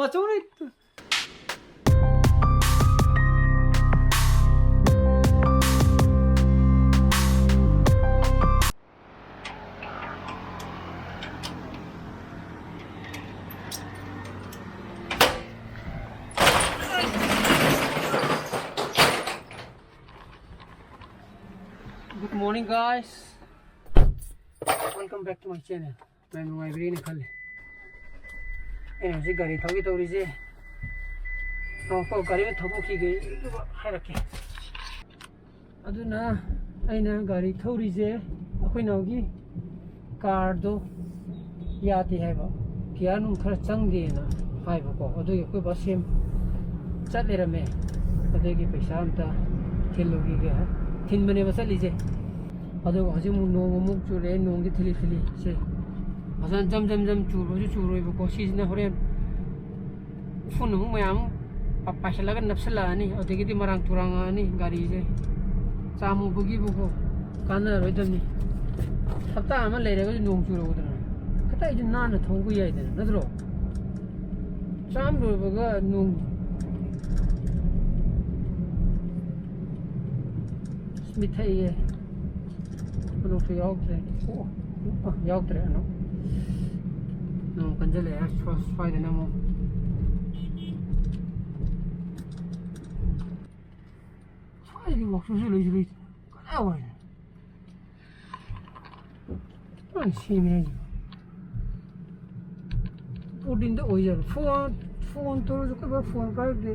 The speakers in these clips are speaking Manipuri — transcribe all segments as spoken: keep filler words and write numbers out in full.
ꯑꯆꯧꯕꯅꯦ꯫ Good morning, guys. Welcome back to my channel. ꯃꯌꯥꯝ ꯅꯨꯡꯉꯥꯏꯕꯤꯔꯤꯅ ꯈꯜꯂꯤ꯫ ꯑꯩꯅ ꯍꯧꯖꯤꯛ ꯒꯥꯔꯤ ꯊꯧꯒꯦ ꯇꯧꯔꯤꯁꯦ꯫ ꯉꯥꯏꯈꯣ, ꯒꯥꯔꯤ ꯑꯃ ꯊꯧꯗꯣꯛꯈꯤꯒꯦ, ꯑꯗꯨꯒ ꯍꯥꯏꯔꯛꯀꯦ꯫ ꯑꯗꯨꯅ ꯑꯩꯅ ꯒꯥꯔꯤ ꯊꯧꯔꯤꯁꯦ, ꯑꯩꯈꯣꯏ ꯅꯥꯎꯒꯤ ꯀꯥꯔꯗꯣ ꯌꯥꯗꯦ ꯍꯥꯏꯕ, ꯒꯤꯌꯥꯔ ꯅꯨꯡ ꯈꯔ ꯆꯪꯗꯦꯅ ꯍꯥꯏꯕꯀꯣ꯫ ꯑꯗꯨꯒꯤ ꯑꯩꯈꯣꯏ ꯕꯥ ꯁꯦꯝ ꯆꯠ ꯂꯩꯔꯝꯃꯦ꯫ ꯑꯗꯨꯒꯤ ꯄꯩꯁꯥ ꯑꯝꯇ ꯊꯤꯜꯂꯨꯈꯤꯒꯦ ꯍꯥꯏ ꯊꯤꯟꯕꯅꯦꯕ ꯆꯠꯂꯤꯁꯦ꯫ ꯑꯗꯨꯒ ꯍꯧꯖꯤꯛ ꯑꯃꯨꯛ ꯅꯣꯡ ꯑꯃꯨꯛ ꯆꯨꯔꯛꯑꯦ, ꯅꯣꯡꯗꯤ ꯊꯤꯂꯤ ꯊꯤꯂꯤ꯫ ꯁꯦ, ꯐꯖꯅ ꯖꯝ ꯖꯝ ꯖꯝ ꯆꯨꯕꯁꯨ ꯆꯨꯔꯣꯏꯕꯀꯣ꯫ ꯁꯤꯁꯤꯅ ꯍꯣꯔꯦꯟ ꯎꯐꯨꯟ ꯑꯃꯨꯛ ꯃꯌꯥꯝ ꯑꯃꯨꯛ ꯄ-, ꯄꯥꯏꯁꯤꯜꯂꯒ ꯅꯞꯁꯤꯜꯂꯛꯑꯅꯤ, ꯑꯗꯒꯤꯗꯤ ꯃꯔꯥꯡ ꯇꯨꯔꯥꯡꯉꯛꯑꯅꯤ ꯒꯥꯔꯤꯁꯦ꯫ ꯆꯥꯝꯃꯨꯕꯒꯤꯕꯨꯀꯣ ꯀꯥꯟꯅꯔꯣꯏꯗꯕꯅꯤ꯫ ꯍꯞꯇꯥ ꯑꯃ ꯂꯩꯔꯒꯁꯨ ꯅꯣꯡ ꯆꯨꯔꯛꯎꯗꯅ, ꯈꯤꯇꯪ ꯑꯩꯁꯨ ꯅꯥꯟꯅ ꯊꯧꯕ ꯌꯥꯏꯗꯅ, ꯅꯠꯇ꯭ꯔꯣ? ꯆꯥꯝ ꯂꯣꯏꯕꯒ ꯅꯣꯡ ꯃꯤꯠꯊꯛꯏꯌꯦ꯫ ꯈꯨꯗꯣꯛꯁꯨ ꯌꯥꯎꯗ꯭ꯔꯦ꯫ ꯑꯣ, ꯑꯣ, ꯌꯥꯎꯗ꯭ꯔꯦ ꯑꯅꯣ꯫ ꯅꯣꯡ ꯀꯟꯖꯜꯂꯛꯑꯦ ꯁ꯭ꯋꯥ-, ꯁ꯭ꯋꯥꯏꯗꯅ ꯑꯃꯨꯛ꯫ ꯁ꯭ꯋꯥꯏꯗꯤ ꯋꯥꯛꯁꯣꯞꯁꯨ ꯂꯩꯁꯨ ꯂꯩꯇꯦ꯫ ꯀꯗꯥꯏꯋꯥꯏꯗꯅꯣ? ꯂꯣꯏ ꯁꯦꯝꯃꯦ ꯍꯥꯏꯁꯤꯕꯣ꯫ ꯕꯣꯔꯗꯤꯡꯗ ꯑꯣꯏꯖꯥꯠꯂꯣ? ꯐꯣꯟ, ꯐꯣꯟ ꯇꯧꯔꯁꯨ ꯑꯩꯈꯣꯏ ꯕꯥ ꯐꯣꯟ ꯄꯥꯏꯔꯛꯇꯦ꯫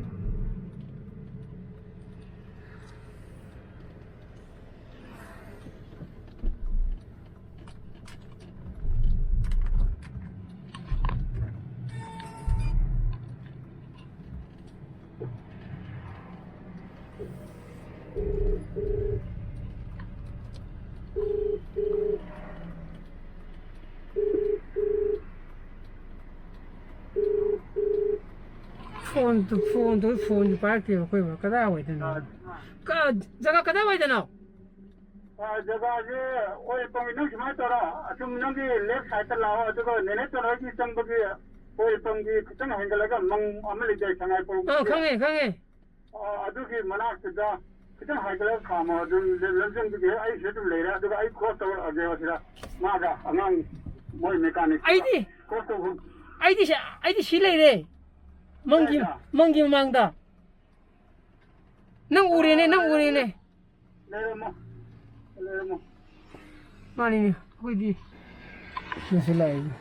ꯐꯣꯟ ꯇꯨ-, ꯐꯣꯟ ꯇꯧ-, ꯐꯣꯟꯁꯨ ꯄꯥꯏꯔꯛꯇꯦꯕ ꯑꯩꯈꯣꯏ ꯕꯥ꯫ ꯀꯗꯥꯏꯋꯥꯏꯗꯅꯣ? ꯀ-, ꯖꯒꯥ ꯀꯗꯥꯏꯋꯥꯏꯗꯅꯣ? ꯑ, ꯖꯒꯥꯁꯦ ꯑꯣꯏ ꯄꯝꯒꯤ ꯅꯪ ꯁꯨꯃꯥꯏꯅ ꯇꯧꯔꯣ, ꯑꯁꯨꯝ ꯅꯪꯒꯤ left side ꯇ ꯂꯥꯛꯑꯣ, ꯑꯗꯨꯒ ꯅꯦꯅꯦ ꯇꯣꯟꯍꯣꯏꯒꯤ ꯆꯪꯕꯒꯤ ꯑꯣꯏꯜ ꯄꯝꯒꯤ ꯈꯤꯇꯪ ꯍꯦꯟꯒꯠꯂꯒ ꯃꯪ ꯑꯃ ꯂꯩꯇꯦ, ꯁꯉꯥꯏꯄ꯭ꯔꯧ ꯑꯥ, ꯈꯪꯉꯦ, ꯈꯪꯉꯦ꯫ ꯑ, ꯑꯗꯨꯒꯤ ꯃꯅꯥꯛꯇꯨꯗ ꯈꯤꯇꯪ ꯍꯥꯏꯒꯠꯂꯒ ꯈꯥꯝꯃꯣ꯫ ꯑꯗꯨꯝ ꯂꯝꯖꯦꯟꯗꯨꯒꯤ ꯑꯩꯁꯨ ꯑꯗꯨꯝ ꯂꯩꯔꯦ꯫ ꯑꯗꯨꯒ ꯑꯩ ꯀ꯭ꯔꯣꯁ ꯇꯧꯔꯛꯑꯒꯦ ꯁꯤꯗ ꯃꯥꯒ ꯑꯉꯥꯡ ꯃꯣꯏ ꯃꯦꯀꯥꯅꯤꯛ ꯑꯩꯗꯤ, ꯀ꯭ꯔꯣꯁ ꯇꯧꯐꯝ ꯑꯩꯗꯤ ꯁꯤ, ꯑꯩꯗꯤ ꯁꯤ ꯂꯩꯔꯦ꯫ ꯃꯪꯒꯤ, ꯀꯥꯏꯗ? ꯃꯪꯒꯤ ꯃꯃꯥꯡꯗ꯫ ꯅꯪ ꯎꯔꯦꯅꯦ, ꯅꯪ ꯎꯔꯦꯅꯦ꯫ ꯂꯩꯔꯝꯃꯣ꯫ ꯂꯩꯔꯝꯃꯣ꯫ ꯃꯥꯅꯤꯅꯦ, ꯑꯩꯈꯣꯏꯗꯤ ꯉꯁꯤ ꯂꯥꯛꯏꯅꯦ꯫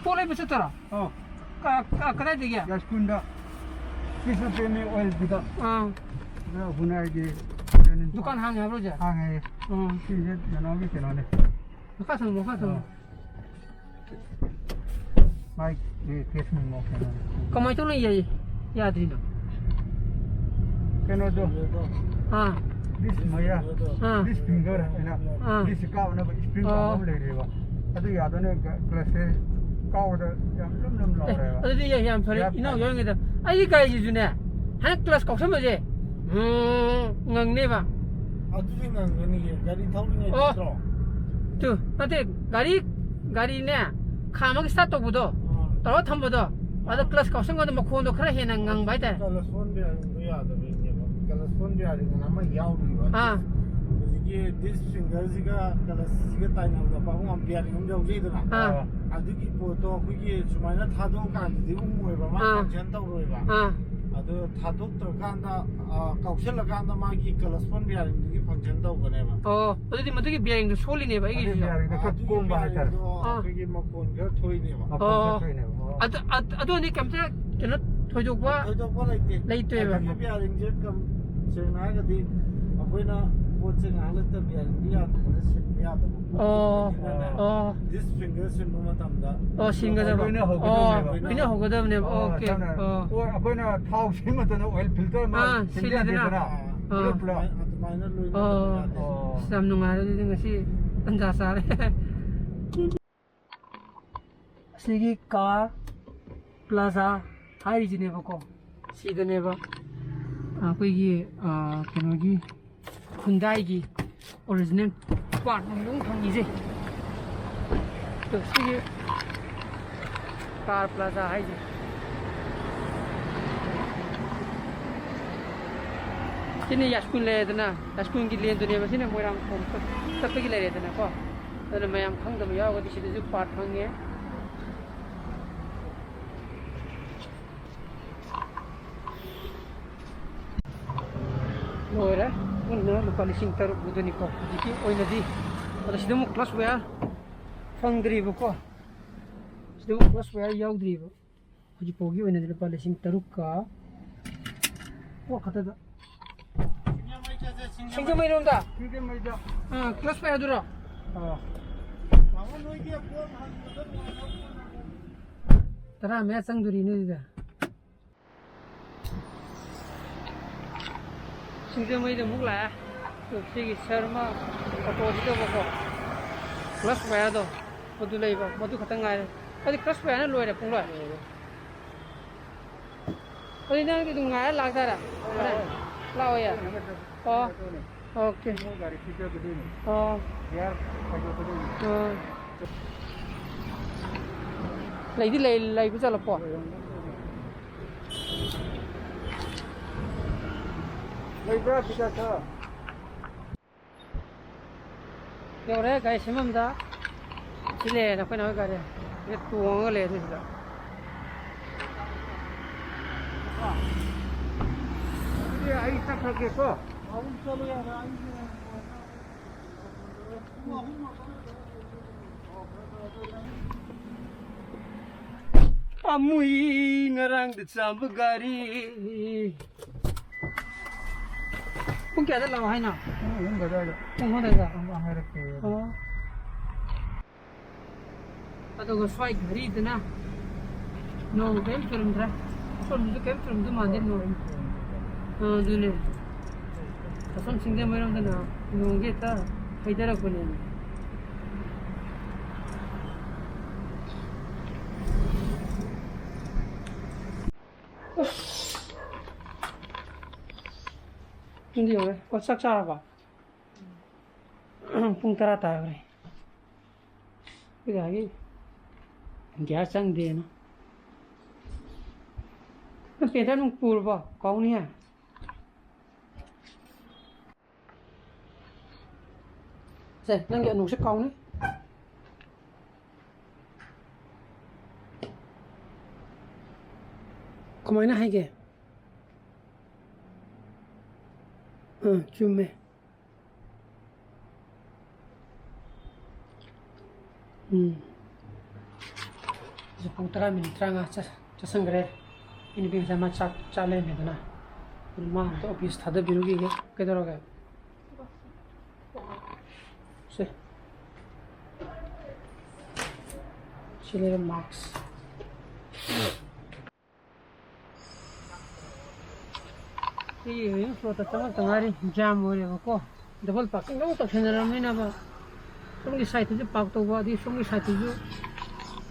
ꯄꯣꯠ ꯂꯩꯕ ꯆꯠꯇꯣꯏꯔꯣ? ꯑꯣ꯫ ꯀ-, ꯀ-, ꯀꯗꯥꯏꯗꯒꯤ? ꯌꯥꯏꯁ꯭ꯀꯨꯜꯗ꯫ ꯀ꯭ꯔꯤꯁꯅ ꯄ꯭ꯔꯦꯃꯤ ꯑꯣꯏꯜꯒꯤꯗ꯫ ꯑꯥ꯫ ꯑꯗ ꯍꯨꯅꯥꯏꯒꯤ ꯗꯨꯀꯥꯟ ꯍꯥꯡꯉꯦ ꯍꯥꯏꯕ꯭ꯔꯣ ꯍꯧꯖꯤꯛ? ꯍꯥꯡꯉꯦ꯫ ꯎꯝ꯫ ꯁꯤꯁꯦ ꯀꯩꯅꯣꯒꯤ ꯀꯩꯅꯣꯅꯦ꯫ ꯃꯈꯥ ꯊꯝꯃꯣ, ꯃꯈꯥ ꯊꯝꯃꯣ꯫ ꯑꯥ꯫ ꯃꯥꯏ ꯀꯦꯁ ꯃꯦꯃꯣ ꯀꯩꯅꯣ꯫ ꯀꯃꯥꯏꯅ ꯇꯧꯅ ꯌꯥꯏ-, ꯌꯥꯗ꯭ꯔꯤꯅꯣ? ꯀꯩꯅꯣꯗꯣ꯫ ꯑꯥ꯫ ꯗꯤꯁ ꯃꯌꯥ꯫ ꯑꯥ꯫ ꯗꯤꯁ ꯐꯤꯡꯒꯔ ꯍꯥꯏꯅ ꯑꯥ꯫ ꯗꯤꯁ ꯀꯥꯎꯅꯕ ꯏꯁꯄ꯭ꯔꯤꯡ ꯑꯣ꯫ ꯑꯃ ꯂꯩꯔꯦꯕ꯫ ꯑꯗꯨ ꯌꯥꯗꯅ ꯀ꯭ꯂ-, ꯀ꯭ꯂꯁꯁꯦ ꯀꯥꯎꯕꯗ ꯌꯥꯝ ꯂꯨꯝ ꯂꯨꯝ ꯑꯦ, ꯂꯥꯎꯔꯦꯕ꯫ ꯑꯗꯨꯗꯤ ꯌꯥꯏ, ꯌꯥꯝ ꯐꯔꯦ꯫ ꯌꯥꯝ ꯏꯅꯥꯎ ꯐꯔꯦ꯫ ꯌꯥꯎꯔꯤꯉꯩꯗ꯫ ꯑꯩꯒꯤ ꯒꯥꯔꯤꯁꯤꯁꯨꯅꯦ, ꯍꯟꯗꯛ ꯀ꯭ꯂꯁ ꯀꯥꯎꯁꯟꯕꯁꯦ, ꯎꯝ, ꯉꯪꯅꯦꯕ꯫ ꯑꯗꯨꯗꯤ ꯉꯪꯒꯅꯤꯌꯦ, ꯒꯥꯔꯤ ꯊꯧꯔꯤꯉꯩ ꯑꯣ꯫ ꯅꯠꯇ꯭ꯔꯣ? ꯇꯨ, ꯅꯠꯇꯦ, ꯒꯥꯔꯤ, ꯒꯥꯔꯤꯅꯦ, ꯈꯥꯝꯃꯒ ꯁ꯭ꯇꯥꯔꯠ ꯇꯧꯕꯗꯣ, ꯑꯥ꯫ ꯇꯧꯔ ꯊꯝꯕꯗꯣ, ꯑꯗꯣ ꯑꯥ꯫ ꯀ꯭ꯂꯁ ꯀꯥꯎꯁꯟꯕꯗꯣ ꯃꯈꯣꯟꯗꯣ ꯈꯔ ꯍꯦꯟꯅ ꯉꯪꯕ ꯍꯥꯏꯇꯥꯔꯦ꯫ ꯀ꯭ꯂꯁ ꯑꯣꯟ ꯕꯤꯌꯥꯔꯤꯡꯗꯣ ꯌꯥꯗꯕꯩꯅꯦꯕ꯫ ꯀ꯭ꯂꯁ ꯑꯣꯟ ꯕꯤꯌꯥꯔꯤꯡ ꯑꯅ ꯑꯃ ꯌꯥꯎꯔꯤꯕ꯫ ꯑꯥ꯫ ꯍꯧꯖꯤꯛꯀꯤ ꯗꯤꯁ ꯐꯤꯡꯒꯔꯁꯤꯒ ꯀ꯭ꯂꯁꯁꯤꯒ ꯇꯥꯏꯅꯕꯗ ꯄꯥꯕꯨꯡ ꯕꯤꯌꯥꯔꯤꯡ ꯑꯃ ꯌꯥꯎꯖꯩꯗꯅ꯫ ꯑꯥ꯫ ꯑꯗꯨꯒꯤ ꯄꯣꯠꯇꯣ ꯑꯩꯈꯣꯏꯒꯤ ꯁꯨꯃꯥꯏꯅ ꯊꯥꯗꯣꯛꯑꯀꯥꯟꯗꯗꯤ ꯎꯪꯉꯣꯏꯕ, ꯃꯥ ꯑꯥ꯫ ꯐꯪꯁꯟ ꯇꯧꯔꯣꯏꯕ꯫ ꯑꯥ꯫ ꯑꯗꯣ ꯊꯥꯗꯣꯛꯇ꯭ꯔꯀꯥꯟꯗ, ꯑ, ꯀꯥꯎꯁꯜꯂꯀꯥꯟꯗ ꯃꯥꯒꯤ ꯀ꯭ꯂꯁ ꯄꯣꯟ ꯕꯤꯌꯥꯔꯤꯡꯗꯨꯒꯤ ꯐꯪꯁꯟ ꯇꯧꯒꯅꯦꯕ꯫ ꯑꯣ, ꯑꯗꯨꯗꯤ ꯃꯗꯨꯒꯤ ꯕꯤꯌꯥꯔꯤꯡꯗꯣ ꯁꯣꯜꯂꯤꯅꯦꯕ ꯑꯗꯨ ꯑꯩꯒꯤꯁꯤꯁꯨ꯫ ꯕꯤꯌꯥꯔꯤꯡꯗꯣ ꯈꯔ ꯑꯗꯨꯒꯤ ꯀꯣꯝꯕ ꯍꯥꯏꯇꯥꯔꯦ꯫ ꯕꯤꯌꯥꯔꯤꯡꯗꯣ ꯑꯥ꯫ ꯑꯩꯈꯣꯏꯒꯤ ꯃꯈꯣꯟ ꯈꯔ ꯊꯣꯛꯏꯅꯦꯕ꯫ ꯃꯈꯣꯟ ꯈꯔ ꯑꯣ꯫ ꯊꯣꯛꯏꯅꯦꯕ꯫ ꯑꯣ꯫ ꯑꯗꯨ, ꯑꯗꯨ, ꯑꯗꯨꯗꯤ ꯀꯩꯝꯇ ꯀꯩꯅꯣ ꯊꯣꯏꯗꯣꯛꯄ ꯊꯣꯏꯗꯣꯛꯄ ꯂꯩꯇꯦ꯫ ꯂꯩꯇꯦꯕ꯫ ꯑꯗꯨꯒꯤ ꯕꯤꯌꯥꯔꯤꯡꯁꯦ ꯀꯝ-, ꯁꯦꯡꯅ ꯍꯥꯏꯔꯒꯗꯤ ꯑꯩꯈꯣꯏꯅ ꯄꯣꯠꯁꯦ ꯉꯥꯏꯍꯥꯛ ꯂꯩꯇ ꯕꯤꯌꯥꯔꯤꯡꯗꯣ ꯌꯥꯗꯕꯅ ꯁꯤꯟꯕ ꯌꯥꯗꯕ ꯄꯣꯠ ꯑꯣ꯫ ꯑꯣꯏꯕꯅꯤꯅꯅꯦ꯫ ꯑꯣ꯫ ꯗꯤꯁ ꯐꯤꯡꯒꯔ ꯁꯤꯟꯕ ꯃꯇꯝꯗ ꯑꯣ, ꯁꯤꯟꯒꯗꯕ꯫ ꯂꯣꯏꯅ ꯑꯣ, ꯍꯧꯒꯗꯕꯅꯦꯕ꯫ ꯂꯣꯏꯅ ꯍꯧꯒꯗꯕꯅꯦꯕ꯫ ꯑꯣ, ꯑꯣꯀꯦ꯫ ꯆꯞ ꯃꯥꯟꯅꯔꯦ꯫ ꯑꯣ꯫ ꯑꯣ, ꯑꯩꯈꯣꯏꯅ ꯊꯥꯎ ꯁꯤꯟꯕ ꯃꯇꯝꯗ ꯑꯣꯏꯜ ꯐꯤꯜꯇꯔ ꯑꯃ ꯑꯥ, ꯁꯤꯟꯕ ꯁꯤꯜꯂꯤꯗꯅ꯫ ꯌꯥꯗꯦꯗꯅ꯫ ꯑꯥ꯫ ꯄꯨꯂꯞ ꯄꯨꯂꯞ꯫ ꯑꯗꯨꯃꯥꯏꯅ ꯂꯣꯏꯅ ꯑꯣ꯫ ꯇꯧꯕ ꯌꯥꯗꯦ꯫ ꯑꯣ꯫ ꯑꯁ, ꯌꯥꯝ ꯅꯨꯡꯉꯥꯏꯔꯦ ꯑꯗꯨꯗꯤ ꯉꯁꯤ ꯇꯟꯖꯥ ꯆꯥꯔꯦ꯫ ꯑꯁꯤꯒꯤ ꯀꯥꯔ ꯄ꯭ꯂꯥꯖꯥ ꯍꯥꯏꯔꯤꯁꯤꯅꯦꯕꯀꯣ, ꯁꯤꯗꯅꯦꯕ ꯑꯩꯈꯣꯏꯒꯤ, ꯑ, ꯀꯩꯅꯣꯒꯤ, ꯈꯨꯟꯗꯥꯏꯒꯤ ꯑꯣꯔꯤꯖꯤꯅꯦꯜ ꯄꯥꯔꯠ ꯅꯨꯡ ꯐꯪꯉꯤꯁꯦ꯫ ꯑꯗꯣ ꯁꯤꯒꯤ ꯀꯥꯔ ꯄ꯭ꯂꯥꯖꯥ ꯍꯥꯏꯁꯦ꯫ ꯁꯤꯅ ꯌꯥꯏꯁ꯭ꯀꯨꯜ ꯂꯩꯔꯦꯗꯅ, ꯌꯥꯏꯁ꯭ꯀꯨꯜꯒꯤ ꯂꯦꯟꯗꯨꯅꯦꯕ ꯁꯤꯅ, ꯃꯣꯏꯔꯥꯡꯈꯣꯝ ꯆꯠ-, ꯆꯠꯄꯒꯤ ꯂꯩꯔꯦꯗꯅꯀꯣ꯫ ꯑꯗꯨꯅ ꯃꯌꯥꯝ ꯈꯪꯗꯕ ꯌꯥꯎꯔꯒꯗꯤ ꯁꯤꯗꯁꯨ ꯄꯥꯔꯠ ꯐꯪꯉꯦ꯫ ꯂꯣꯏꯔꯦ꯫ ꯄꯨꯟꯅ ꯂꯨꯄꯥ ꯂꯤꯁꯤꯡ ꯇꯔꯨꯛ ꯑꯗꯨꯅꯤꯀꯣ ꯍꯧꯖꯤꯛꯀꯤ ꯑꯣꯏꯅꯗꯤ꯫ ꯑꯗꯣ ꯁꯤꯗ ꯑꯃꯨꯛ ꯀ꯭ꯂꯁ ꯋꯥꯌꯔ ꯐꯪꯗ꯭ꯔꯤꯕꯀꯣ꯫ ꯁꯤꯗ ꯑꯃꯨꯛ ꯀ꯭ꯂꯁ ꯋꯥꯌꯔ ꯌꯥꯎꯗ꯭ꯔꯤꯕ꯫ ꯍꯧꯖꯤꯛꯐꯥꯎꯒꯤ ꯑꯣꯏꯅꯗꯤ ꯂꯨꯄꯥ ꯂꯤꯁꯤꯡ ꯇꯔꯨꯛꯀ ꯀꯣꯛ ꯈꯛꯇꯗ꯫ ꯁꯤꯡꯖꯃꯩꯔꯣꯝꯗ? ꯁꯤꯡꯖꯃꯩꯗ꯫ ꯑꯥ, ꯀ꯭ꯂꯁ ꯋꯥꯌꯔꯗꯨꯔꯣ? ꯑꯥ꯫ ꯇꯔꯥ ꯃꯌꯥ ꯆꯪꯗꯣꯔꯤꯅꯦ ꯑꯗꯨꯗ꯫ ꯁꯤꯡꯖꯃꯩꯗ ꯑꯃꯨꯛ ꯂꯥꯛꯑꯦ꯫ ꯁꯤꯒꯤ ꯁꯔꯃ ꯑꯣꯇꯣꯁꯤꯗꯕꯀꯣ, ꯀ꯭ꯂꯁ ꯋꯥꯌꯔꯗꯣ ꯃꯗꯨ ꯂꯩꯕ, ꯃꯗꯨ ꯈꯛꯇꯪ ꯉꯥꯏꯔꯦ꯫ ꯑꯗꯨꯗꯤ ꯀ꯭ꯂꯁ ꯋꯥꯌꯔꯅ ꯂꯣꯏꯔꯦ ꯄꯨꯡꯂꯣꯏ꯫ ꯑꯗꯨꯗꯤ ꯅꯪꯗꯤ ꯑꯗꯨꯝ ꯉꯥꯏꯔ ꯂꯥꯛꯇꯥꯔꯦ? ꯍꯣꯔꯦꯟ ꯂꯥꯛꯑꯣ ꯌꯥ꯫ ꯑꯣ꯫ ꯑꯣꯀꯦ꯫ ꯃꯣꯏ ꯒꯥꯔꯤ ꯄꯤꯖꯕꯗꯨꯅꯤ꯫ ꯑꯣ꯫ ꯒꯤꯌꯥꯔ ꯈꯥꯏꯗꯣꯛꯄꯗꯨꯅꯤ꯫ ꯑꯣ꯫ ꯂꯩꯗꯤ ꯂꯩ, ꯂꯩꯕ ꯆꯠꯂꯣꯀꯣ꯫ ꯂꯩꯕ꯭ꯔꯥ ꯄꯤꯖꯥ ꯈꯔ? ꯌꯧꯔꯦ ꯒꯥꯔꯤ ꯁꯦꯝꯐꯝꯗ꯫ ꯁꯤ ꯂꯩꯔꯦ ꯅꯈꯣꯏ ꯅꯍꯣꯏ ꯒꯥꯔꯤ꯫ ꯁꯤꯗ ꯇꯣꯡꯉꯒ ꯂꯩꯔꯦ ꯑꯗꯨꯁꯤꯗ꯫ ꯑꯗꯨꯗꯤ ꯑꯩ ꯆꯠꯈ꯭ꯔꯒꯦꯀꯣ꯫ ꯄꯥꯝꯃꯨꯏ ꯉꯔꯥꯡꯗ ꯆꯥꯝꯕ ꯒꯥꯔꯤ꯫ ꯄꯨꯡ ꯀꯌꯥꯗ ꯂꯥꯛꯑꯣ ꯍꯥꯏꯅꯣ? ꯄꯨꯡ ꯑꯍꯨꯝ ꯑꯗꯥꯏꯗ꯫ ꯄꯨꯡ ꯑꯍꯨꯝ ꯑꯗꯥꯏꯗ? ꯑꯃꯨꯛ ꯍꯥꯏꯔꯛꯀꯦ꯫ ꯑꯣ꯫ ꯑꯗꯨꯒ ꯁ꯭ꯋꯥꯏ ꯘꯔꯤꯗꯨꯅ ꯅꯣꯡ ꯀꯔꯤꯝ ꯆꯨꯔꯝꯗ꯭ꯔꯦ꯫ ꯁꯣꯝꯗꯁꯨ ꯀꯔꯤꯝ ꯆꯨꯔꯝꯗꯧ ꯃꯥꯟꯗꯦ ꯅꯣꯡ꯫ ꯑꯥ, ꯑꯗꯨꯅꯦ꯫ ꯑꯁꯣꯝ ꯁꯤꯡꯖꯃꯩꯔꯣꯝꯗꯅ ꯅꯣꯡꯁꯦ ꯍꯦꯛꯇ ꯍꯩꯊꯔꯛꯄꯅꯦꯃꯤ꯫ ꯄꯨꯡꯗꯤ ꯌꯧꯔꯦ꯫ ꯑꯣ, ꯆꯥꯛ ꯆꯥꯔꯕ? ꯄꯨꯡ ꯇꯔꯥ ꯇꯥꯈ꯭ꯔꯦ꯫ ꯑꯩꯈꯣꯏ ꯗꯥꯒꯤ ꯒ꯭ꯌꯥꯁ ꯆꯪꯗꯦꯅ꯫ ꯅꯪ ꯄꯦꯟꯇ ꯅꯨꯡ ꯄꯨꯔꯕꯣ? ꯀꯥꯎꯅꯤꯍꯦ꯫ ꯁꯦ, ꯅꯪꯒꯤ ꯑꯅꯨꯁꯦ ꯀꯥꯎꯅꯤ꯫ ꯀꯃꯥꯏꯅ ꯍꯥꯏꯒꯦ? ꯑꯥ, ꯆꯨꯝꯃꯦ꯫ ꯎꯝ꯫ ꯍꯧꯖꯤꯛ ꯄꯨꯡ ꯇꯔꯥ ꯃꯤꯅꯤꯠ ꯇꯔꯥꯃꯉꯥ ꯆꯠ-, ꯆꯠꯁꯟꯈ꯭ꯔꯦ꯫ ꯑꯩ ꯅꯨꯄꯤ ꯉꯁꯥꯏ ꯃꯥ ꯆꯥꯛ ꯆꯥ ꯂꯩꯔꯝꯃꯦꯗꯅ꯫ ꯑꯗꯨ ꯃꯥ ꯑꯝꯇ ꯑꯣꯐꯤꯁ ꯊꯥꯗꯕꯤꯔꯨꯈꯤꯒꯦ꯫ ꯀꯩꯗꯧꯔꯒꯦ? ꯁꯦ꯫ ꯁꯤ ꯂꯩꯔꯦ ꯃꯥꯛꯁ꯫ ꯁꯤ ꯔꯤꯝꯁ ꯔꯣꯗꯇ ꯆꯪꯉꯛꯇ ꯉꯥꯏꯔꯤ, ꯖꯥꯝ ꯑꯣꯏꯔꯦꯕꯀꯣ꯫ ꯗꯕꯜ ꯄꯥꯔꯀꯤꯡ ꯂꯣꯏ ꯇꯧꯁꯟꯅꯔꯕꯅꯤꯅꯕ, ꯁꯣꯝꯒꯤ ꯁꯥꯏꯠꯇꯁꯨ ꯄꯥꯔꯛ ꯇꯧꯕ, ꯑꯗꯩ ꯁꯣꯝꯒꯤ ꯁꯥꯏꯠꯇꯁꯨ,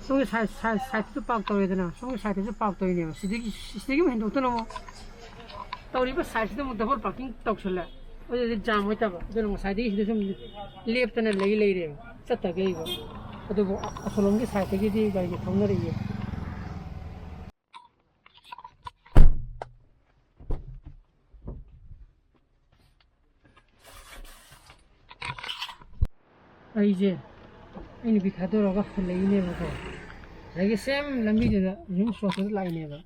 ꯁꯣꯝꯒꯤ ꯁꯥꯏꯠ, ꯁꯥꯏꯠ, ꯁꯥꯏꯠꯇꯁꯨ ꯄꯥꯔꯛ ꯇꯧꯔꯦꯗꯅ, ꯁꯣꯝꯒꯤ ꯁꯥꯏꯠꯇꯁꯨ ꯄꯥꯔꯛ ꯇꯧꯔꯤꯅꯦꯕ꯫ ꯁꯤꯗꯒꯤ, ꯁꯤꯗꯒꯤ ꯑꯃꯨꯛ ꯍꯦꯟꯗꯣꯛꯇꯅ ꯑꯃꯨꯛ ꯇꯧꯔꯤꯕ ꯁꯥꯏꯠꯁꯤꯗ ꯑꯃꯨꯛ ꯗꯕꯜ ꯄꯥꯔꯀꯤꯡ ꯇꯧꯁꯜꯂꯦ꯫ ꯑꯗꯨꯗꯤ ꯖꯥꯝ ꯑꯣꯏꯇꯕ꯫ ꯑꯗꯨꯅ ꯉꯁꯥꯏꯗꯒꯤ ꯁꯤꯗ ꯁꯨꯝ ꯂꯦꯞꯇꯅ ꯂꯩ ꯂꯩꯔꯦꯕ, ꯆꯠꯇꯈꯩꯕ꯫ ꯑꯗꯨꯕꯨ ꯑꯁꯣꯝꯂꯣꯝꯒꯤ ꯁꯥꯏꯠꯇꯒꯤꯗꯤ ꯒꯥꯔꯤꯁꯦ ꯊꯧꯅꯔꯛꯏꯌꯦ꯫ ꯑꯩꯁꯦ ꯑꯩ ꯅꯨꯄꯤ ꯊꯥꯗꯣꯔꯒ ꯍꯜꯂꯛꯏꯅꯦꯕꯀꯣ꯫ ꯑꯗꯒꯤ ꯁꯦꯝ ꯂꯝꯕꯤꯗꯨꯗ ꯔꯤꯝꯁ ꯔꯣꯗꯇꯨꯗ ꯂꯥꯛꯏꯅꯦꯕ꯫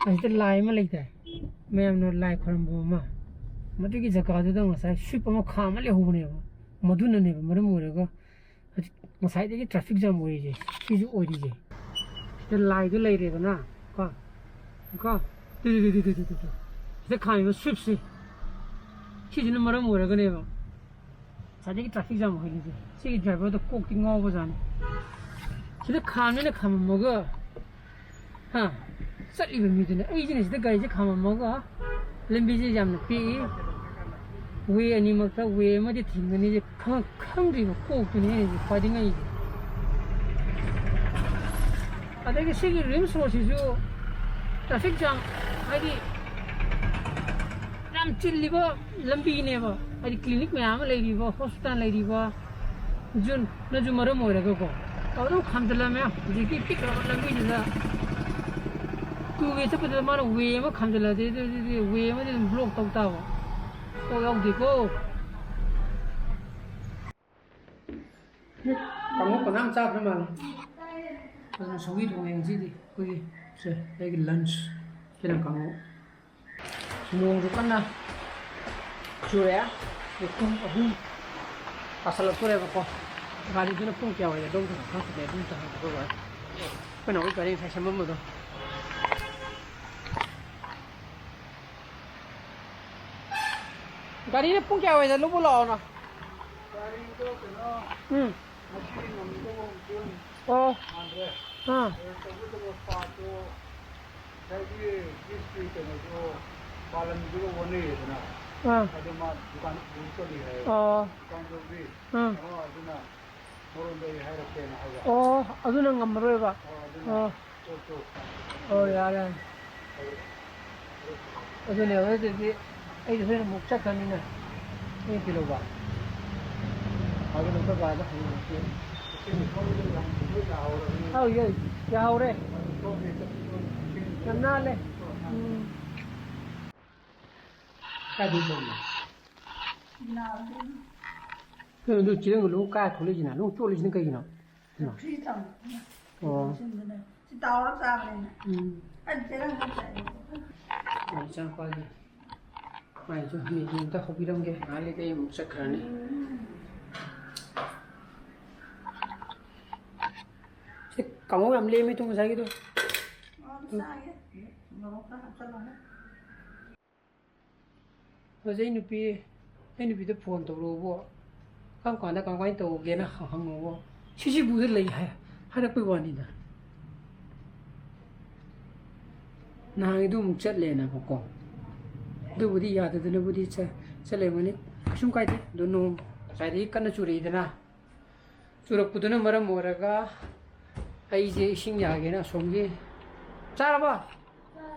ꯑꯁꯤꯗ ꯂꯥꯏ ꯑꯃ ꯂꯩꯇꯥꯏ, ꯃꯌꯥꯝꯅ ꯂꯥꯏ ꯈꯣꯏꯔꯝꯕ ꯑꯃ, ꯃꯗꯨꯒꯤ ꯖꯒꯥꯗꯨꯗ ꯉꯁꯥꯏ ꯁ꯭ꯋꯤꯞ ꯑꯃ ꯈꯥꯝꯃ ꯂꯩꯍꯧꯕꯅꯦꯕ꯫ ꯃꯗꯨꯅꯅꯦꯕ ꯃꯔꯝ ꯑꯣꯏꯔꯒ ꯍꯧꯖꯤꯛ ꯉꯁꯥꯏꯗꯒꯤ ꯇ꯭ꯔꯥꯐꯤꯛ ꯖꯥꯝ ꯑꯣꯏꯔꯤꯁꯦ, ꯁꯤꯁꯨ ꯑꯣꯏꯔꯤꯁꯦ꯫ ꯁꯤꯗ ꯂꯥꯏꯗꯣ ꯂꯩꯔꯦꯗꯅ, ꯀꯣ, ꯀꯣ, ꯇꯨ, ꯇꯨ, ꯇꯨ꯫ ꯁꯤꯗ ꯈꯥꯝꯃꯤꯕ ꯁ꯭ꯋꯤꯞꯁꯦ, ꯁꯤꯁꯤꯅ ꯃꯔꯝ ꯑꯣꯏꯔꯒꯅꯦꯕ ꯉꯁꯥꯏꯗꯒꯤ ꯇ꯭ꯔꯥꯐꯤꯛ ꯖꯥꯝ ꯑꯣꯏꯍꯜꯂꯤꯁꯦ꯫ ꯁꯤꯒꯤ ꯗ꯭ꯔꯥꯏꯚꯔꯗꯣ ꯀꯣꯛꯇꯤ ꯉꯥꯎꯕꯖꯥꯠꯅꯤ꯫ ꯁꯤꯗ ꯈꯥꯝꯃꯦꯅ ꯈꯥꯝꯃꯝꯃꯒ, ꯍꯥ, ꯆꯠꯂꯤꯕ ꯃꯤꯗꯨꯅ, ꯑꯩꯁꯤꯅ ꯁꯤꯗ ꯒꯥꯔꯤꯁꯦ ꯈꯥꯝꯃꯝꯃꯒ, ꯂꯝꯕꯤꯁꯦ ꯌꯥꯝꯅ ꯄꯤꯛꯏ, ꯋꯦ ꯑꯅꯤꯃꯛꯇ ꯋꯦ ꯑꯃꯗꯤ ꯊꯤꯡꯒꯅꯤꯁꯦ ꯈꯪ-, ꯈꯪꯗ꯭ꯔꯤꯕ ꯀꯣꯛꯇꯨꯅꯤ ꯑꯩꯅ ꯈ꯭ꯋꯥꯏꯗꯒꯤ ꯉꯛꯏꯁꯦ꯫ ꯑꯗꯒꯤ ꯁꯤꯒꯤ ꯔꯤꯝꯁ ꯔꯣꯗꯁꯤꯁꯨ ꯇ꯭ꯔꯥꯐꯤꯛ ꯖꯥꯝ, ꯍꯥꯏꯗꯤ, ꯌꯥꯝ ꯆꯤꯜꯂꯤꯕ ꯂꯝꯕꯤꯅꯦꯕ, ꯍꯥꯏꯗꯤ clinic ꯃꯌꯥꯝ ꯑꯃ ꯂꯩꯔꯤꯕ, hospital ꯂꯩꯔꯤꯕ, ꯖꯨꯟꯅꯁꯨ ꯃꯔꯝ ꯑꯣꯏꯔꯒꯀꯣ, ꯑꯗꯨꯝ ꯈꯥꯝꯖꯤꯜꯂꯝꯃꯦ꯫ ꯍꯧꯖꯤꯛꯀꯤ ꯄꯤꯛꯈ꯭ꯔꯕ ꯂꯝꯕꯤꯗꯨꯗ two way ꯆꯠꯄꯗꯨꯗ ꯃꯥꯅ way ꯑꯃ ꯈꯥꯝꯖꯤꯜꯂꯗꯤ, ꯑꯗꯨꯗꯤ way ꯑꯃꯗꯤ ꯑꯗꯨꯝ block ꯇꯧ ꯇꯥꯕ꯫ ꯀꯣꯛ ꯌꯥꯎꯗꯦꯀꯣ꯫ ꯀꯥꯡꯉꯧ ꯄꯪꯆꯥ ꯆꯥꯗ꯭ꯔ ꯃꯥꯜꯂꯦ꯫ ꯑꯗꯨꯅ ꯁꯧꯒ꯭ꯔꯤ ꯊꯣꯡꯉꯦ ꯉꯁꯤꯗꯤ ꯑꯩꯈꯣꯏꯒꯤ꯫ ꯁꯦ, ꯑꯩꯒꯤ lunch꯫ ꯁꯤꯅ ꯀꯥꯡꯉꯧ꯫ ꯅꯣꯡꯁꯨ ꯀꯟꯅ ꯆꯨꯔꯛꯑꯦ꯫ ꯄꯨꯡ ꯑꯍꯨꯝ ꯇꯥꯁꯜꯂꯛꯇꯣꯔꯦꯕꯀꯣ꯫ ꯒꯥꯔꯤꯗꯨꯅ ꯄꯨꯡ ꯀꯌꯥ ꯑꯣꯏꯔꯦ? ꯑꯗꯣꯝꯗ ꯈꯪꯗꯦ꯫ ꯑꯗꯨꯝ ꯆꯪꯉꯛꯄ ꯑꯩꯈꯣꯏ ꯅꯥꯎꯒꯤ ꯒꯥꯔꯤ ꯉꯁꯥꯏ ꯁꯦꯝꯃꯝꯕꯗꯣ꯫ ꯒꯥꯔꯤꯅ ꯄꯨꯡ ꯀꯌꯥ ꯑꯣꯏꯗ ꯂꯧꯕ ꯂꯥꯛꯑꯣꯅ? ꯒꯥꯔꯤꯗꯣ ꯀꯩꯅꯣ, ꯎꯝ꯫ ꯉꯁꯤ ꯉꯝꯗꯧꯕ ꯑꯃꯁꯨ ꯑꯣ꯫ ꯃꯥꯟꯗ꯭ꯔꯦ꯫ ꯑꯥ꯫ ꯑꯗꯣ ꯇꯧꯕꯇꯕꯨ ꯄꯥꯠꯇꯣ ꯉꯁꯥꯏꯒꯤ ꯕ꯭ꯔꯤꯖꯀꯤ ꯀꯩꯅꯣꯗꯣ ꯄꯥꯂꯟꯗꯨꯒ ꯑꯣꯟꯅꯩꯌꯦꯗꯅ꯫ ꯑꯥ꯫ ꯑꯗꯨ ꯃꯥ ꯗꯨꯀꯥꯟ ꯄꯨ ꯆꯠꯂꯤ ꯍꯥꯏꯌꯦꯕ꯫ ꯑꯣ꯫ ꯗꯨꯀꯥꯟꯗꯨꯒꯤ ꯑꯥ꯫ ꯑꯣ, ꯑꯗꯨꯅ ꯃꯔꯣꯟꯗꯣ ꯑꯩ ꯍꯥꯏꯔꯛꯀꯦꯅ ꯍꯥꯏꯕ꯫ ꯑꯣ, ꯑꯗꯨꯅ ꯉꯝꯃꯔꯣꯏꯕ꯫ ꯑꯣ, ꯑꯗꯨꯅ ꯑꯣ꯫ ꯄꯣꯠꯇꯣ ꯑꯣ, ꯌꯥꯔꯦ, ꯌꯥꯔꯦ꯫ ꯑꯗꯨꯅꯦ, ꯑꯗꯨꯗꯤ ꯑꯩꯗꯤ ꯍꯣꯔꯦꯟ ꯑꯃꯨꯛ ꯆꯠꯈ꯭ꯔꯅꯤꯅ ꯑꯩꯅ ꯊꯤꯜꯍꯧꯕ꯫ ꯑꯗꯨꯅ ꯑꯩꯈꯣꯏ ꯕꯥꯗ ꯍꯪꯉꯨꯔꯁꯤ꯫ ꯑꯧ, ꯌꯥꯏ, ꯌꯥꯍꯧꯔꯦ꯫ ꯌꯥꯝ ꯅꯥꯜꯂꯦ꯫ ꯎꯝ꯫ ꯀꯥꯏꯗꯩ ꯇꯧꯔꯤꯅꯣ? ꯀꯩꯅꯣ, ꯑꯗꯨ ꯆꯦꯔꯪꯗꯣ ꯂꯣꯏ ꯀꯥꯏ ꯊꯣꯛꯂꯛꯏꯁꯤꯅ? ꯂꯣꯏ ꯆꯣꯠꯂꯤꯁꯤꯅ ꯀꯩꯒꯤꯅꯣ? ꯀꯩꯅꯣ? ꯐ꯭ꯔꯤꯖ ꯊꯝꯃꯦ꯫ ꯑꯣ꯫ ꯂꯣꯏꯁꯤꯟꯕꯅꯦ꯫ ꯁꯤ ꯇꯥꯎꯔ ꯆꯥꯕꯅꯤꯅ꯫ ꯎꯝ꯫ ꯑꯩ ꯆꯦꯔꯪ ꯑꯃ ꯆꯥꯏ꯫ ꯑꯣ, ꯏꯆꯥꯅꯨꯄꯥꯒꯤ꯫ ꯃꯥꯏꯁꯨ ꯃꯦꯒꯤ ꯑꯝꯇ ꯍꯧꯕꯤꯔꯝꯒꯦ꯫ ꯉꯥꯏꯍꯥꯛ ꯂꯩꯇ ꯑꯩ ꯑꯃꯨꯛ ꯆꯠꯈ꯭ꯔꯅꯤ꯫ ꯎꯝ꯫ ꯁꯤ ꯀꯥꯡꯍꯧ ꯌꯥꯝ ꯂꯦꯝꯃꯦ ꯇꯨ ꯉꯁꯥꯏꯒꯤꯗꯣ꯫ ꯑꯣ, ꯆꯥꯒꯦ꯫ ꯃꯣꯔꯣꯛ ꯈꯔ ꯍꯥꯞꯆꯜꯂꯒ꯫ ꯑꯗꯨꯗꯤ ꯑꯩ ꯅꯨꯄꯤ, ꯑꯩ ꯅꯨꯄꯤꯗ ꯐꯣꯟ ꯇꯧꯔꯛꯎꯕꯣ, "ꯀꯔꯝ ꯀꯥꯟꯗ ꯀꯃꯥꯏꯅ ꯇꯧꯒꯦꯅ ꯍꯪꯉꯨꯕꯣ, ꯁꯤꯁꯤꯕꯨꯗ ꯂꯩ" ꯍꯥꯏ, ꯍꯥꯏꯔꯛꯄꯩ ꯋꯥꯅꯤꯗ꯫ ꯅꯍꯥꯟꯒꯤꯗꯨ ꯑꯃꯨꯛ ꯆꯠꯂꯦꯅꯕꯀꯣ, ꯑꯗꯨꯕꯨꯗꯤ ꯌꯥꯗꯗꯅꯕꯨꯗꯤ ꯆ-, ꯆꯠꯂꯦꯕꯅꯤ꯫ ꯀꯩꯁꯨꯝ ꯀꯥꯏꯗꯦ꯫ ꯑꯗꯣ ꯅꯣꯡ ꯉꯁꯥꯏꯗꯒꯤ ꯀꯟꯅ ꯆꯨꯔꯛꯏꯗꯅ, ꯆꯨꯔꯛꯄꯗꯨꯅ ꯃꯔꯝ ꯑꯣꯏꯔꯒ ꯑꯩꯁꯦ ꯏꯁꯤꯡ ꯌꯥꯒꯦꯅ ꯑꯁꯣꯝꯒꯤ, ꯆꯥꯔꯕꯣ?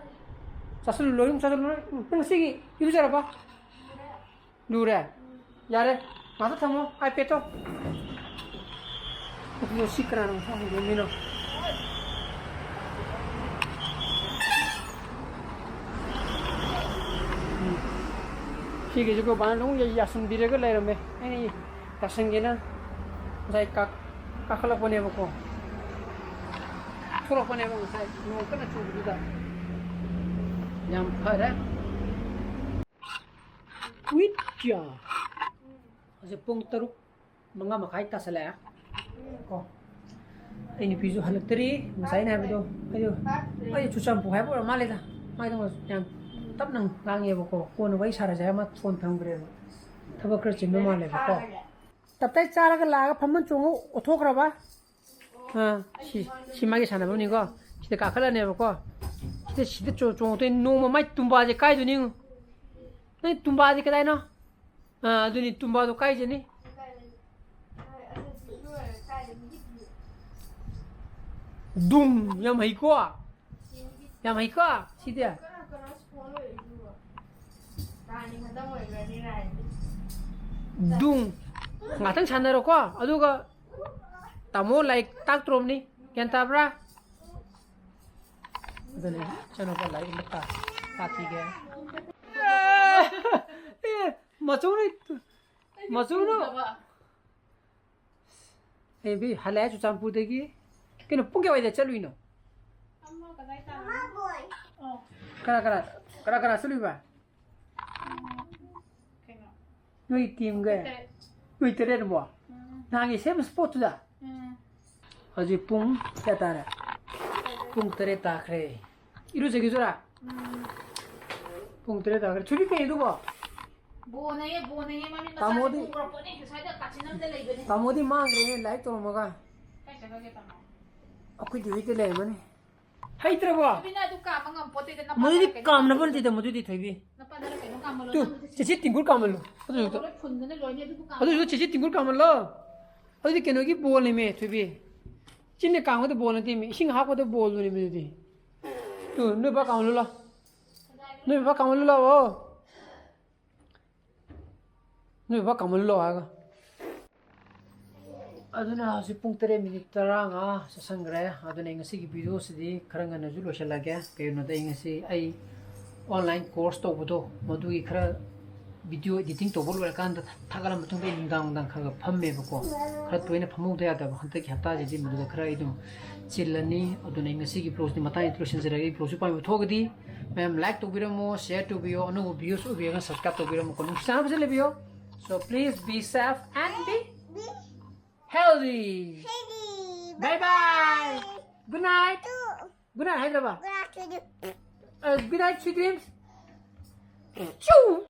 ꯆꯥꯁꯤꯜꯂꯨ, ꯂꯣꯏꯅ ꯆꯥꯁꯤꯜꯂꯨ꯫ ꯅꯪ ꯉꯁꯤꯒꯤ ꯏꯔꯨꯖꯔꯕ? ꯂꯨꯔꯦ? ꯌꯥꯔꯦ꯫ ꯉꯥꯛꯇ ꯊꯝꯃꯣ, iPad-ꯇꯣ꯫ ꯑꯗꯨ ꯁꯤ ꯀꯅꯥꯅꯣ ꯃꯊꯥ ꯍꯣꯡꯗꯣꯛꯑꯝꯃꯤꯅꯣ? ꯎꯝ꯫ ꯁꯤꯒꯤꯁꯨ ꯑꯩꯈꯣꯏ ꯕꯥꯅ ꯑꯗꯨꯝ ꯌꯥꯁꯟꯕꯤꯔꯒ ꯂꯩꯔꯝꯃꯦ꯫ ꯑꯩꯅ ꯌꯥꯁꯟꯒꯦꯅ ꯉꯁꯥꯏ ꯀꯥ-, ꯀꯥꯈꯠꯂꯛꯄꯅꯦꯕꯀꯣ꯫ ꯊꯣꯛꯂꯛꯄꯅꯦꯕ ꯉꯁꯥꯏ ꯅꯣꯡ ꯀꯟꯅ ꯆꯨꯕꯗꯨꯗ꯫ ꯌꯥꯝ ꯐꯔꯦ꯫ ꯎꯏꯠ ꯀ꯭ꯌꯥ꯫ ꯍꯧꯖꯤꯛ ꯄꯨꯡ ꯇꯔꯨꯛ, ꯃꯉꯥ ꯃꯈꯥꯏ ꯇꯥꯁꯜꯂꯛꯑꯦ꯫ ꯀꯣ꯫ ꯑꯩ ꯅꯨꯄꯤꯁꯨ ꯍꯜꯂꯛꯇ꯭ꯔꯤ, ꯉꯁꯥꯏꯅ ꯍꯥꯏꯕꯗꯣ꯫ ꯑꯩꯗꯣ, ꯑꯩ ꯆꯨꯔꯆꯥꯟꯄꯨꯔ ꯍꯥꯏꯕ ꯑꯣꯏꯔ ꯃꯥꯜꯂꯦꯗ꯫ ꯃꯥꯏꯗꯣ ꯌꯥꯝ ꯇꯞꯅ ꯉꯥꯡꯉꯦꯕꯀꯣ꯫ ꯀꯣꯟꯅ ꯋꯥꯔꯤ ꯁꯥꯔꯁꯦ ꯍꯥꯏꯔ ꯃꯥ ꯐꯣꯟ ꯊꯝꯈ꯭ꯔꯦꯕ꯫ ꯊꯕꯛ ꯈꯔ ꯆꯤꯟꯕ ꯃꯥꯜꯂꯦꯕꯀꯣ꯫ ꯇꯞꯇꯥꯏ ꯆꯥꯔꯒ ꯂꯥꯛꯑꯒ ꯐꯝꯐꯝ ꯆꯣꯡꯉ ꯑꯣꯊꯣꯛꯈ꯭ꯔꯕ? ꯑꯥ, ꯁꯤ, ꯁꯤ ꯃꯥꯒꯤ ꯁꯥꯟꯅꯐꯝꯅꯤꯀꯣ꯫ ꯁꯤꯗ ꯀꯥꯈꯠꯂꯅꯦꯕꯀꯣ꯫ ꯁꯤꯗ, ꯁꯤꯗ ꯆꯣ-, ꯆꯣꯡꯉꯛꯇꯣꯏꯅꯤ꯫ ꯅꯣꯡꯃ ꯃꯥꯏ ꯇꯨꯝꯕꯥꯁꯦ ꯀꯥꯏꯗꯣꯏꯅꯤ ꯌꯦꯡꯉꯨ꯫ ꯅꯪ ꯇꯨꯝꯕꯥꯗꯤ ꯀꯗꯥꯏꯅꯣ? ꯑꯥ, ꯑꯗꯨꯅꯤ ꯇꯨꯝꯕꯥꯗꯣ ꯀꯥꯏꯖꯅꯤ꯫ ꯗꯨꯡ! ꯌꯥꯝ ꯍꯩꯀꯣ? ꯌꯥꯝ ꯍꯩꯀꯣ? ꯁꯤꯗꯤ꯫ ꯗꯨꯡ! ꯉꯥꯛꯇꯪ ꯁꯥꯟꯅꯔꯣꯀꯣ꯫ ꯑꯗꯨꯒ ꯇꯥꯃꯣ ꯂꯥꯏꯔꯤꯛ ꯇꯥꯛꯇ꯭ꯔꯣꯕꯅꯤ꯫ ꯒ꯭ꯌꯥꯟ ꯇꯥꯕ꯭ꯔꯥ? ꯑꯗꯨꯅꯦ, ꯏꯆꯥꯅꯨꯄꯥ ꯂꯥꯏꯔꯤꯛ ꯑꯃ ꯇꯥꯛ-, ꯇꯥꯛꯈꯤꯒꯦ꯫ ꯑꯦ, ꯃꯆꯧꯅ, ꯃꯆꯧꯅ꯫ ꯑꯦ, ꯕꯤ, ꯍꯜꯂꯛꯑꯦ ꯆꯨꯔꯆꯥꯟꯄꯨꯔꯗꯒꯤ꯫ ꯀꯩꯅꯣ, ꯄꯨꯡ ꯀꯌꯥꯋꯥꯏꯗ ꯆꯠꯂꯨꯏꯅꯣ? ꯑꯃ ꯀꯗꯥꯏ ꯇꯥꯔꯝꯃꯤ? ꯑꯣ꯫ ꯀꯅꯥ, ꯀꯅꯥ, ꯀꯅꯥ, ꯀꯅꯥ ꯆꯠꯂꯨꯏꯕ? ꯎꯝ, ꯀꯩꯅꯣ? ꯅꯣꯏ ꯇꯤꯝꯒ? ꯇꯔꯦꯠ꯫ ꯅꯣꯏ ꯇꯔꯦꯠ ꯑꯕꯣ? ꯎꯝ꯫ ꯅꯍꯥꯟꯒꯤ same spot-ꯇꯨꯗ? ꯎꯝ꯫ ꯍꯧꯖꯤꯛ ꯄꯨꯡ ꯀꯌꯥ ꯇꯥꯔꯦ? ꯄꯨꯡ ꯇꯔꯦꯠ ꯇꯥꯈ꯭ꯔꯦ꯫ ꯏꯔꯨꯖꯈꯤꯗꯣꯏꯔꯥ? ꯎꯝ꯫ ꯄꯨꯡ ꯇꯔꯦꯠ ꯇꯥꯈ꯭ꯔꯦ꯫ ꯊꯣꯏꯕꯤ ꯀꯩ ꯑꯗꯨꯕꯣ? ꯕꯣꯟꯅꯦꯌꯦ, ꯕꯣꯟꯅꯦꯌꯦ, ꯃꯃꯤꯠ ꯃꯆꯥꯁꯦ ꯇꯥꯃꯣꯗꯤ, ꯄꯨꯈ꯭ꯔꯄꯣꯠꯅꯤ, ꯉꯁꯥꯏꯗ ꯀꯥꯆꯤꯟ ꯑꯃꯗ ꯂꯩꯕꯅꯦ꯫ ꯇꯥꯃꯣꯗꯤ ꯃꯥꯡꯈ꯭ꯔꯦꯅꯦ, ꯂꯥꯏꯔꯤꯛ ꯇꯧꯔꯝꯃꯒ꯫ ꯀꯥꯏ ꯆꯠꯈ꯭ꯔꯒꯦ ꯇꯥꯃꯣ? ꯑꯩꯈꯣꯏꯗꯤ ꯍꯣꯏꯗ ꯂꯩꯔꯝꯃꯅꯤ꯫ ꯍꯩꯇ꯭ꯔꯕꯣ? ꯊꯣꯏꯕꯤꯅ ꯑꯗꯨ ꯀꯥꯝꯕ ꯉꯝꯄꯣꯠꯇꯦꯗ, ꯅꯄꯥꯗꯔ ꯃꯗꯨꯗꯤ ꯀꯩꯅꯣ ꯀꯥꯝꯅꯕ ꯀꯥꯝꯃꯨ꯫ ꯅꯠꯇꯦꯗ, ꯃꯗꯨꯗꯤ ꯊꯣꯏꯕꯤ꯫ ꯅꯄꯥꯗꯔ ꯀꯩꯅꯣ ꯀꯥꯝꯃꯨꯂꯣ, ꯇꯨ, ꯅꯪꯕꯨꯗꯤ ꯆꯦꯆꯦ ꯇꯤꯡꯀꯨꯔ ꯀꯥꯝꯍꯜꯂꯨ꯫ ꯑꯗꯨ ꯂꯣꯏ ꯐꯨꯟꯗꯅ ꯂꯣꯏꯅꯦ, ꯑꯗꯨꯕꯨ ꯀꯥꯝꯃꯨ꯫ ꯑꯗꯨ ꯆꯦꯆꯦ ꯇꯤꯡꯀꯨꯔ ꯀꯥꯝꯍꯜꯂꯣ꯫ ꯑꯗꯨꯗꯤ ꯀꯩꯅꯣꯒꯤ ꯕꯣꯜꯅꯦꯃꯦ, ꯊꯣꯏꯕꯤ꯫ ꯆꯤꯟꯅ ꯀꯥꯝꯒꯗꯕ ꯕꯣꯜ ꯅꯠꯇꯦꯃꯦ, ꯏꯁꯤꯡ ꯍꯥꯞꯀꯗꯕ ꯕꯣꯜꯗꯨꯅꯦꯃꯦ ꯑꯗꯨꯗꯤ꯫ ꯇꯨ, ꯅꯣꯏ ꯕꯥ ꯀꯥꯝꯍꯜꯂꯨ ꯂꯥꯎ꯫ ꯅꯣꯏ ꯕꯕꯥ ꯀꯥꯃꯜꯂꯨ ꯂꯥꯛꯑꯣ꯫ ꯅꯣꯏ ꯕꯕꯥ ꯀꯥꯃꯜꯂꯨ ꯂꯥꯛꯑꯣ ꯍꯥꯏꯒ꯫ ꯑꯗꯨꯅ ꯍꯧꯖꯤꯛ ꯄꯨꯡ ꯇꯔꯦꯠ ꯃꯤꯅꯤꯠ ꯇꯔꯥꯃꯉꯥ ꯆꯠꯁꯟꯈ꯭ꯔꯦ꯫ ꯑꯗꯨꯅ ꯑꯩ ꯉꯁꯤꯒꯤ ꯚꯤꯗꯤꯑꯣꯁꯤꯗꯤ ꯈꯔ ꯉꯟꯅꯁꯨ ꯂꯣꯏꯁꯤꯜꯂꯒꯦ꯫ ꯀꯩꯒꯤꯅꯣꯗ ꯑꯩ ꯉꯁꯤ ꯑꯩ online course ꯇꯧꯕꯗꯣ, ꯃꯗꯨꯒꯤ ꯈꯔ video editing ꯇꯧꯕ ꯂꯣꯏꯔꯀꯥꯟꯗ ꯊꯥꯒꯠꯂ ꯃꯇꯨꯡꯗ ꯑꯩ ꯅꯨꯡꯗꯥꯡ ꯅꯨꯡꯗꯥꯡ ꯈꯔ ꯈꯔ ꯐꯝꯃꯦꯕꯀꯣ꯫ ꯈꯔ ꯇꯣꯏꯅ ꯐꯝꯍꯧꯗ ꯌꯥꯗꯕ ꯍꯟꯗꯛꯀꯤ ꯍꯞꯇꯥꯁꯤꯗꯤ, ꯃꯗꯨꯗ ꯈꯔ ꯑꯩ ꯑꯗꯨꯝ ꯆꯤꯜꯂꯅꯤ꯫ ꯑꯗꯨꯅ ꯑꯩ ꯉꯁꯤꯒꯤ vlogꯁꯤꯗꯤ ꯃꯇꯥꯡ ꯑꯁꯤꯗ ꯂꯣꯏꯁꯤꯟꯖꯔꯒꯦ꯫ ꯑꯩ vlogꯁꯨ ꯄꯥꯝꯕꯤꯕ ꯊꯣꯛꯑꯒꯗꯤ ꯃꯌꯥꯝ like ꯇꯧꯕꯤꯔꯝꯃꯣ, share ꯇꯧꯕꯤꯌꯣ, ꯑꯅꯧꯕ videos ꯑꯣꯏꯕꯤꯔꯒꯅ subscribe ꯇꯧꯕꯤꯔꯝꯃꯣꯀꯣ꯫ ꯅꯨꯡꯁꯤꯅꯕꯁꯦ ꯂꯩꯕꯤꯌꯣ꯫ So please be safe and be healthy. Bye bye. Good night. Good night, ꯍꯥꯏꯗ꯭ꯔꯕ? Good night, sweet dreams. ꯆꯨ!